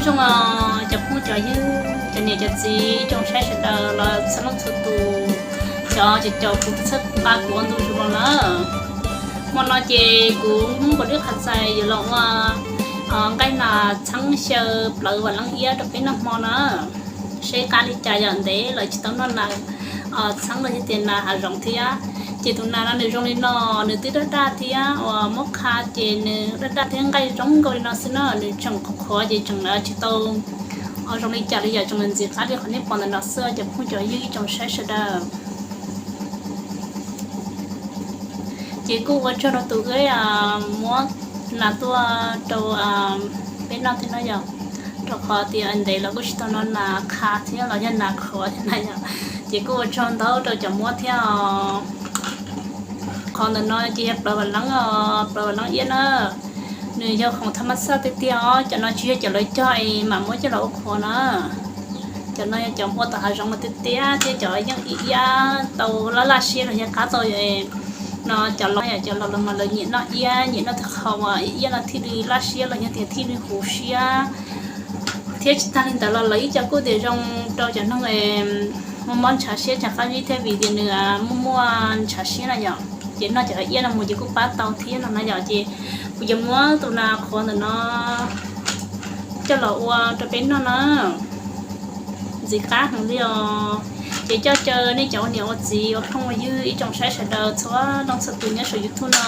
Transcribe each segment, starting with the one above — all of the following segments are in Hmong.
Cov phooj cov ywg, cov niam cov txiv, tsoom saib sawv daws los txhua leej txhua tus, cov caum kuv txhawb nqa kuv ua ntu zus los na. Hmo no ces kuv Hmoob Npaus Dib Qhas Xais yuav los ua nqaij nas txheeb xyaw plawv vam leeb iab rau peb noj hmo na. Seb qab li cas, yog ntev lawm tsis tau noj nas txheeb los yog tias nas hav zoov thiab. Ces tus nas no nws zoo li no, nws twb daj daj thiab uas muab qha ces nws daj daj thiab nqaij zoo nkaus li no xwb na, nws tseem qhuav qhuav ces tseem tsis tau zoo li cas li, yog tseem ntxim qab li qhov nej pom ntawm no xwb cov phooj cov ywg ib tsoom saib sawv daws. Ces kuj ua tsaug rau tus uas muab nas tuaj rau peb noj thiab no yom, rau qhov tias ntev los kuj tsis tau noj nas qha thiab los yog nas qhuav thiab na yom. Ces kuj ua tsaug ntau rau cov muab thiab os. Qhov ntawm no ces yog plawv vam leeb, plawv vam leeb iab na. Nws yog khoom thas mas xaj tiag tiag os, cov no tsis yog cov lawv cog es mam muab coj los ua qhuav na. Cov no yog cov ua tom hav zoov mas tiag tiag thiab cov yeej ib iab tau laj laj siab los yog qab tau no. Cov laus, cov laus los mas lawv nyiam noj iab, nyiam noj tej qho uas ib iab no thiaj li laj siab los yog tias thiaj li huv siab. Thiab tsis tag li ntawd los lawv ib co kuj tias zoo rau cov neeg mob mob ntshav siab, ntshav qab zib thiab vim tias nws muaj muaj ntshav siab na yom. Ces noj cov iab no mus ces kuj pab tau thiab no na yom. Ces kuv yuav muab tus nas qhuav ntawm no coj los ua rau peb noj na. Ntxim qab heev li os. Ces coj caw nej cov ua niam ua txiv ua phooj ua ywg ib tsoom saib sawv daws txhua leej txhua tus nyob saum YouTube no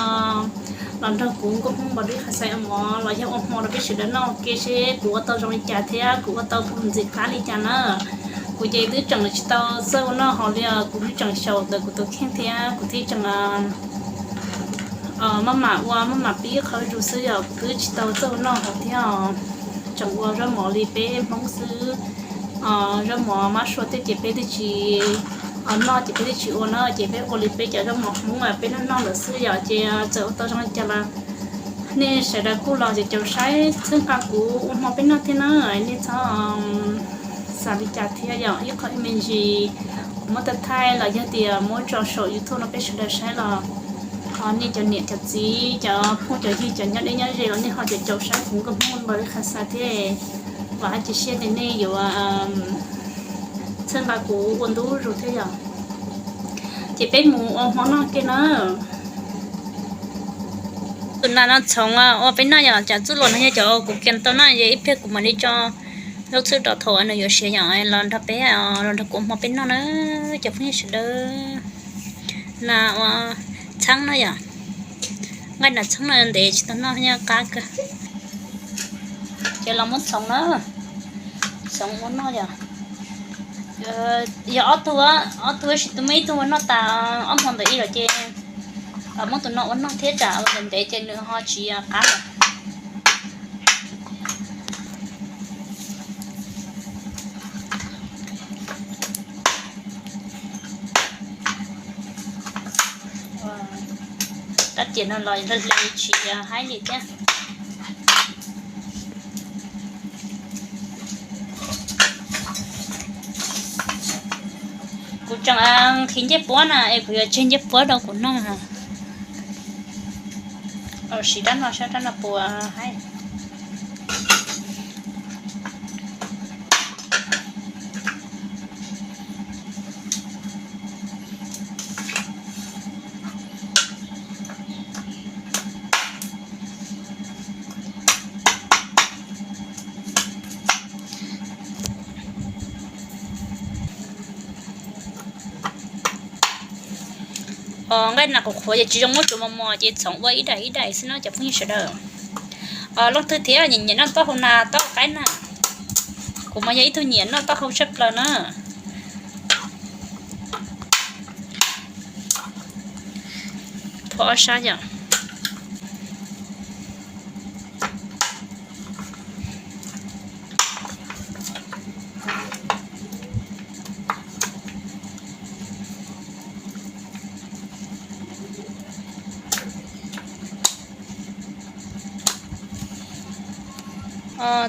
los nrog kuv Nkauj Hmoob Npaus Dib Qhas Xais ua mov los yog ua hmo rau peb sawv daws noj ua ke seb kuv ua tau zoo li cas thiab kuv ua tau puas ntxim qab li cas na. Kuv ces twb tseem tsis tau txawj ua noj haus li os, kuv twb tseem xyaum ntawm kuv tus kheej thiab kuv thiaj tseem maj mam ua maj mam pib qhov zus xwb yom, kuv twb tsis tau txawj ua noj haus thiab os. Tseem ua zaub mov li peb Hmoob xwb. Zaub mov mab sua tej ces peb twb tsis noj ces peb twb tsis ua na, ces peb ua li peb cov zaub mov Hmoob peb noj noj ntawd xwb yom, ces txawm ua tau zoo li cas los nej sawv daws kuj los caum caum saib txhawb nqa kuv ua hmo peb noj thiab na, nej txhob xav li cas thiab yom. Ib qho ib me ntsis kuv muab thaij thaij los yog tias muab tso saum YouTube no peb sawv daws saib los nej cov niam cov txiv cov phooj cov ywg cov nyob deb nyob ze los nej ho caum caum saib kuv Nkauj Hmoob Npaus Dib Qhas Xais thiab, vam thiab cia siab tias nej yuav txhawb nqa kuv ua ntu zus thiab yom. Ces peb mus ua hmo noj ke na. Tus nas no txhoov ua peb noj yom, cov txuj lom no yog cov kuv kiag tau na, ces ib pliag kuv mam li tso lub txwj rau thaum nws yuav siav yom, los nrog peb, los nrog kuv ua hmo peb noj na, cov phooj ywg sawv daws. Nas ua txheeb no yom, nqaij nas txheeb no ntev tsis tau noj, nyob qab kawg. Ces los muab txhoov na, txhoov ua noj yom. Yog ob tug, ob tug tab sis tus muaj ib tug ua noj tas ob hmo ntawd ib lawm ces muab tus no ua noj thiab tsam ua ntev ntev ces nws ho tsis qab lawm. Tab tiam no los hle tsis haib li thiab. Kuv tseem nqhis ncej puab na es kuv yuav tseg ncej puab rau kuv noj. Siv rab no saib rab no puas haib. Nqaij nas qhuav qhuav ces tsis zoo muab tsuav mos mos ces txhoov ua ib daim ib daim xwb no cov phooj ywg sawv daws. Leej twg thiab nyiam nyiam noj taub hau nas taub hau qaib na, kuv mas yog ib tug nyiam noj taub hau tshaj plaws na. Phua ob sab yom.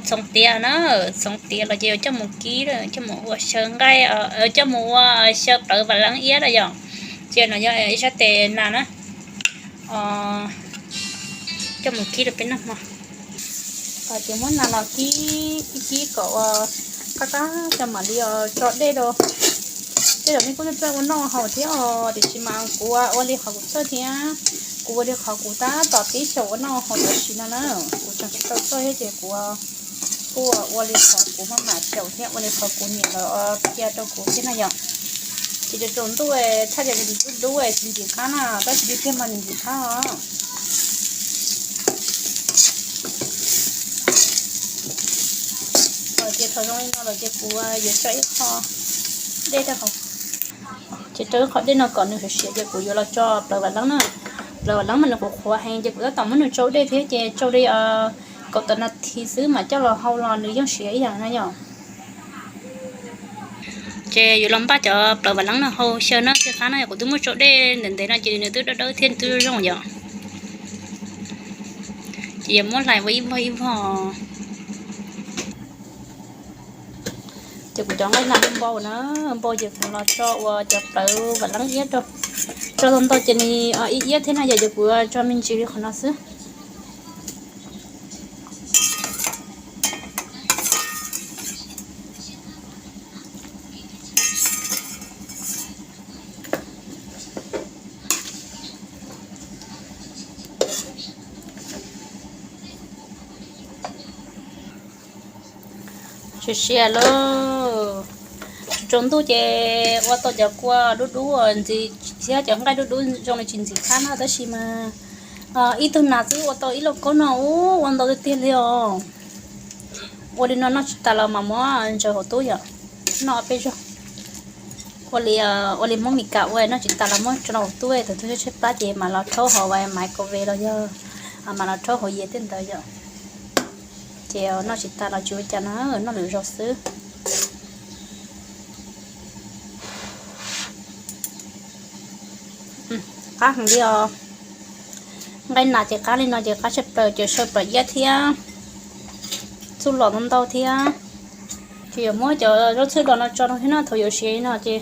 Txhoov tiav na, txhoov tiav los ces yuav coj mus kib, coj mus ua xyaw nqaij, coj mus ua xyaw plawv vam leeb iab na yom. Ces no yog ib sab tes nas na, coj mus kib rau peb noj hmo. Ces muab nas los kib kib kib kom ua qab qab tso mam li tso dej rau. Tej zaum nej kuj txawj ua noj haus thiab os, tiam sis mas kuv ua li qhov kuv txawj thiab, kuv ua li qhov kuv tab tom pib xyaum ua noj haus tam sim no na. Kuv tseem tsis tau txawj thiab ces kuv kuj ua li qhov kuv maj mam xyaum thiab ua li qhov kuv niam lawv qhia rau kuv thiab na yom. Ces cov tsaus ntuj thaj yam nws dub dub tsis ntxim qab na, tab sis tiag tiag mas nws ntxim qab os. Ces thaum zoo li no lawm ces kuv yuav tso ib qho dej rau hauv. Ces rau ib qho dej no kom nws siav siav ces kuv yuav los tso plawv vam leeb na. Plawv vam leeb mas nws qhuav qhuav heev ces kuv tab tom muab nws tsau dej thiab ces tsau li kaum tawm nas this xwb mam coj los hau los nws yeej siav ib yam na yom. Ces yuav los npaj cov plawv vam leeb no hau xyaw na, xyaw qab no kuv twb muab tsau dej ntev ntev no ces nws twb dawb dawb thiab nws twb zoo yom. Ces yuav muab hlais ua ib vog ib vog. Ces kuv cov nqaij nas npau na, npau ces kuv los tso ua cov plawv vam leeb iab rau. Tso ntau ntau ces nws ib iab thiab na yom, ces kuv tso me ntsis li qhov no xwb. Siav siav lauj. Tsaus ntuj ces ua tau cov kua dub dub ntxim thiab cov nqaij dub dub zoo li tsis ntxim qab no tab sis mas ib tug nas xwb ua tau ib lauj kaub no ua ntau tiag tiag li os. Ua li no noj tsis tas los mas muab ntsaws hauv tub yom, noj peb zaug. Ua li, ua li Hmoob Mes Kas ua noj tsis tas los muab tso hauv tub, thaum twg tshaib plab ces mam los rhaub hauv microwave los yog mam los rhaub hauv yias tej ntawd yom. Ces noj tsis tas los tsis ua cas no, noj lwm zaus xwb. Qab heev li os. Nqaij nas ces qab li no ces qab tshaj plaws, ces saw pam iab thiab txuj lom ntau ntau thiab. Ces yuav muab cov zaub txhwb dos no tso rau thiab no, thaum yuav siav li no ces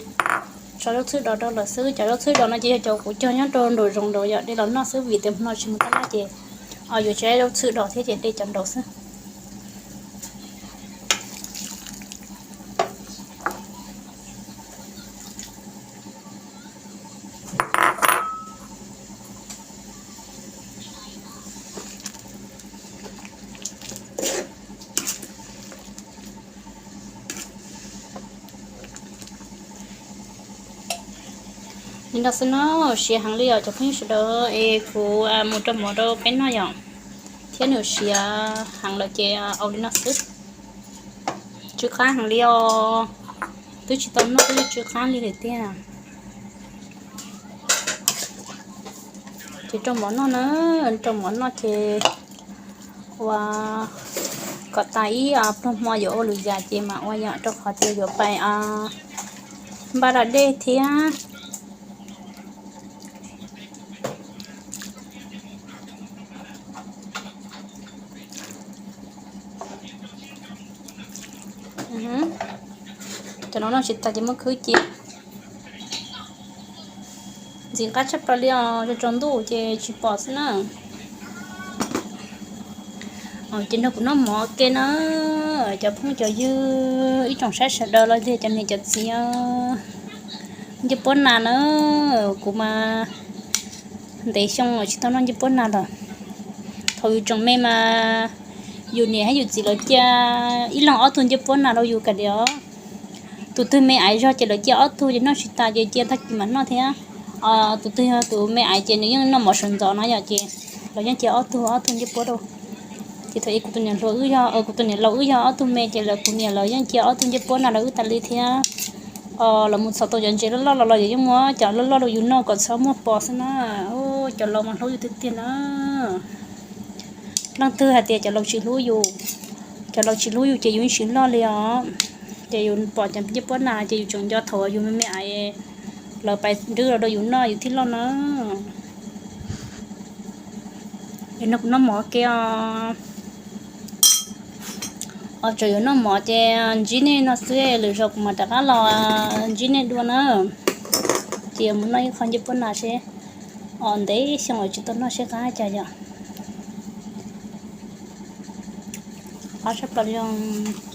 tso zaub txhwb dos rau lawm xwb. Cov zaub txhwb dos no ces yog cov kuv cog nyob rau nraum zoov nraud yom, de los noj xwb vim tias hmo no tsis mus taj laj ces yuav tsis zaub txhwb dos thiab ces de cov nraud xwb. Li no xwb no, siav heev li os cov phooj ywg sawv daws, es kuv mus rau mov rau peb noj yom, thiab nws siav heev lawm ces ua li no xwb. Tsw qab heev li os, twb tsis tau noj twb tsw qab li lawm tiag. Ces rau mov noj na, rau mov noj ces ua kom tas ib pluag hmo yuav ua lwm yam ces mam ua yom, rau qhov tias yuav pais npaj da dej thiab. Cov no noj tsis tas ces muab khwb cia. Ntxim qab tshaj plaws li os, tsaus ntuj ces tsis pom xwb na. Ces nrog kuv noj mov ke na, cov phooj cov ywg ib tsoom saib sawv daws los yog cov niam cov txiv. Ncej puab nas na, kuv mas ntev xyoo tsis tau noj ncej puab nas lawm. Thaum yus tseem me mas yus niam thiab yus txiv lawv cia ib leeg ob tug ncej puab nas rau yus kam diav. Tus twg me aiv zog ces lawv cia ob tug ces noj tsis tas ces cia tag kis mam noj thiab. Tus twg yog tus me aiv ces nws yeej noj mov sawv ntxov no yom, ces lawv yeej cia ob tug ob tug ncej puab rau. Ces thaum ub kuv tus niam hluas wb yog, kuv tus niam laus wb yog ob tug me ces lawv kuv niam lawv yeej cia ob tug ncej puab nas rau wb tas li thiab. Lawv mus txhom tau cov ntses loj loj los los yeej muab cov loj loj rau yus noj kom txhob muaj pos xwb na. Cov laus mas hlub yus tiag tiag na. Leej twg hais tias cov laus tsis hlub yus, cov laus tsis hlub yus ces yus yeej tsis loj li os. Ces yus pom cov ncej puab nas ces yus tseem nco thaum yus me me aiv, lawv pais nrwb los rau yus noj yus thiaj loj na. Es nrog kuv noj mov ke os. Tseem yuav noj mov ces ntsib nej no xwb, lwm zaus kuv mam rov qab los ntsib nej dua na. Ces yuav mus noj ib qho ncej puab nas seb, ntev xyoo tsis tau noj seb qab cas yom. Qab tshaj plaws li os.